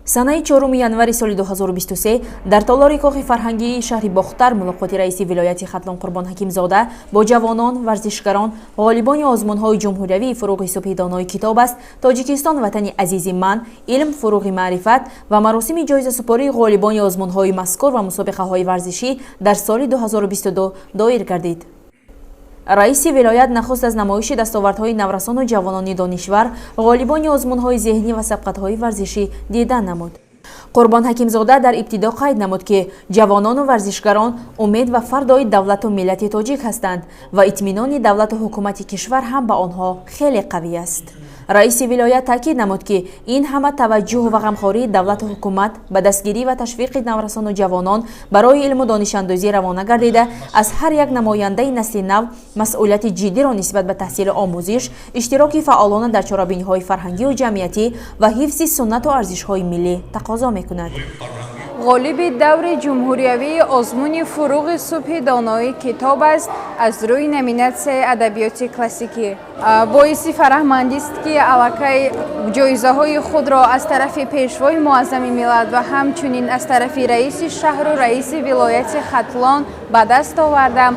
Санаи 4 январи соли 2023 дар толори Кохи фарҳангии шаҳри Бохтар мулоқоти раиси вилояти Хатлон Қурбон Ҳакимзода бо ҷавонон, варзишгарон, ғолибони озмунҳои ҷумҳуриявии «Фуруғи субҳи донои китоб аст», «Тоҷикистон ватани азизи ман», «Илм фуруғи маърифат» ва маросими ҷоизасупории ғолибони озмунҳои мазкур ва мусобиқаҳои варзишӣ дар соли 2022 доир гардид. Раиси вилоят нахуст аз намоиши дастовардҳои наврасону ҷавонони донишвар, ғолибони озмунҳои зеҳнӣ ва сабқатҳои варзишӣ дидан намуд. Қурбон Ҳакимзода дар ибтидо қайд намуд, ки ҷавонону варзишгарон умед ва фардои давлату миллати тоҷик ҳастанд ва итминони давлату ҳукумати кишвар ҳам ба онҳо хеле қавӣ аст. Раиси вилоят таъкид намуд, ки ин ҳама таваҷҷӯҳ ва ғамхории давлату ҳукумат ба дастгирӣ ва ташвиқи наврасону ҷавонон барои илму донишандӯзӣ равона гардида, аз ҳар як намояндаи насли нав масъулияти ҷиддиро нисбат ба таҳсилу омӯзиш, иштироки фаъолона дар чорабиниҳои фарҳангию ҷамъиятӣ ва ҳифзи суннату арзишҳои миллӣ тақозо мекунад. Ғолиби даври ҷумҳуриявии озмуни «Фуруғи субҳи донои китоб аст» аз рӯи номинатсияи адабиёти классикӣ. Боиси фараҳмандист, ки аллакай ҷоизаҳои худро аз тарафи Пешвои Муаззами миллат ва ҳамчунин аз тарафи раиси шаҳру раиси вилояти Хатлон ба даст овардам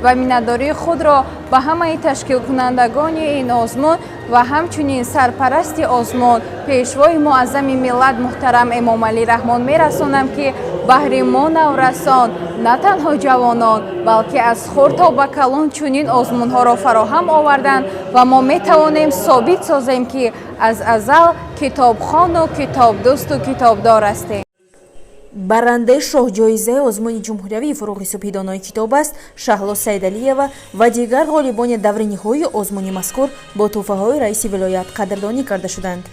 ва миннатдории худро ба ҳамаи ташкилкунандагони ин озмун ва ҳамчунин сарпарасти озмун, Пешвои Муаззами миллат муҳтарам Эмомалӣ Раҳмон мерасонам, ки баҳри мо наврасон, на танҳо ҷавонон, балки аз хурд то ба калон чунин озмунҳоро фароҳам оварданд ва мо метавонем собит созем, ки аз азал китобхону китобдӯсту китобдор ҳастем. Барандаи шоҳҷоизаи озмуни ҷумҳуриявии «Фуруғи субҳи донои китоб аст» Шаҳло Сайдалиева ва дигар ғолибони даври ниҳоии озмуни мазкур бо тӯҳфаҳои раиси вилоят қадрдонӣ карда шуданд.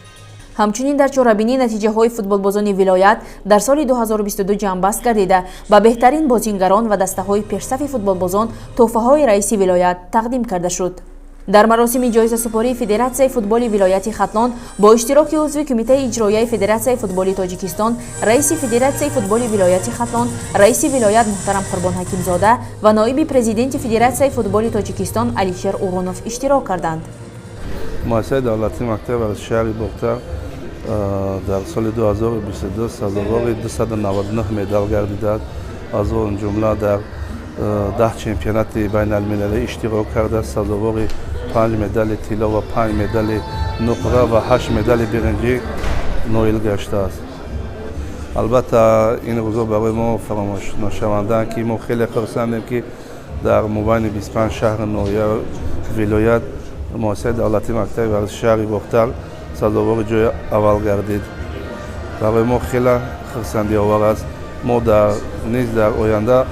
Ҳамчунин дар чорабинӣ натиҷаҳои футболбозони вилоят дар соли 2022 ҷамъбаст гардида, ба беҳтарин бозингарон ва дастаҳои пешсафи футболбозон тӯҳфаҳои раиси вилоят тақдим карда шуд. Дар маросими ҷоизасупории Федератсияи футболи вилояти Хатлон бо иштироки узви Кумитаи иҷроияи Федератсияи футболи Тоҷикистон, раиси Федератсияи футболи вилояти Хатлон, раиси вилоят муҳтарам Қурбон Ҳакимзода ва ноиби президенти Федератсияи футболи Тоҷикистон Алишер Урунов иштирок карданд. Муассисаи давлатии мактаби варзиши шаҳри Бохтар дар соли 2022 сазовори 299 медал гардидааст. Аз он ҷумла дар 10 чемпионати байналмилалӣ иштирок кардааст, сазовори панҷ медали тилло ва панҷ медали нуқра ва ҳашт медали биринҷӣ ноил гаштааст. Албатта, ин рӯзо барои мо фаромӯшношавандаанд, ки мо хеле хурсандем, ки дар мобайни 25 шаҳру ноҳия вилоят муассисаи давлатии мактаби варзиши шаҳри Бохтар сазовори ҷои аввал гардид. Барои мо хеле хурсандиовар аст. Мо низ дар оянда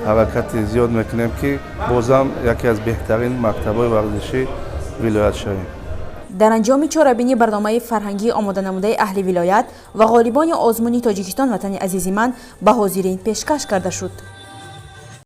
ҳаракати зиёд мекунем, ки бозам яке аз беҳтарин мактабҳои варзишӣ вилоят шавем. Дар анҷоми чорабинӣ барномаи фарҳангӣ омоданамудаи аҳли вилоят ва ғолибони озмуни «Тоҷикистон ватани азизи ман» ба ҳозирин пешкаш карда шуд.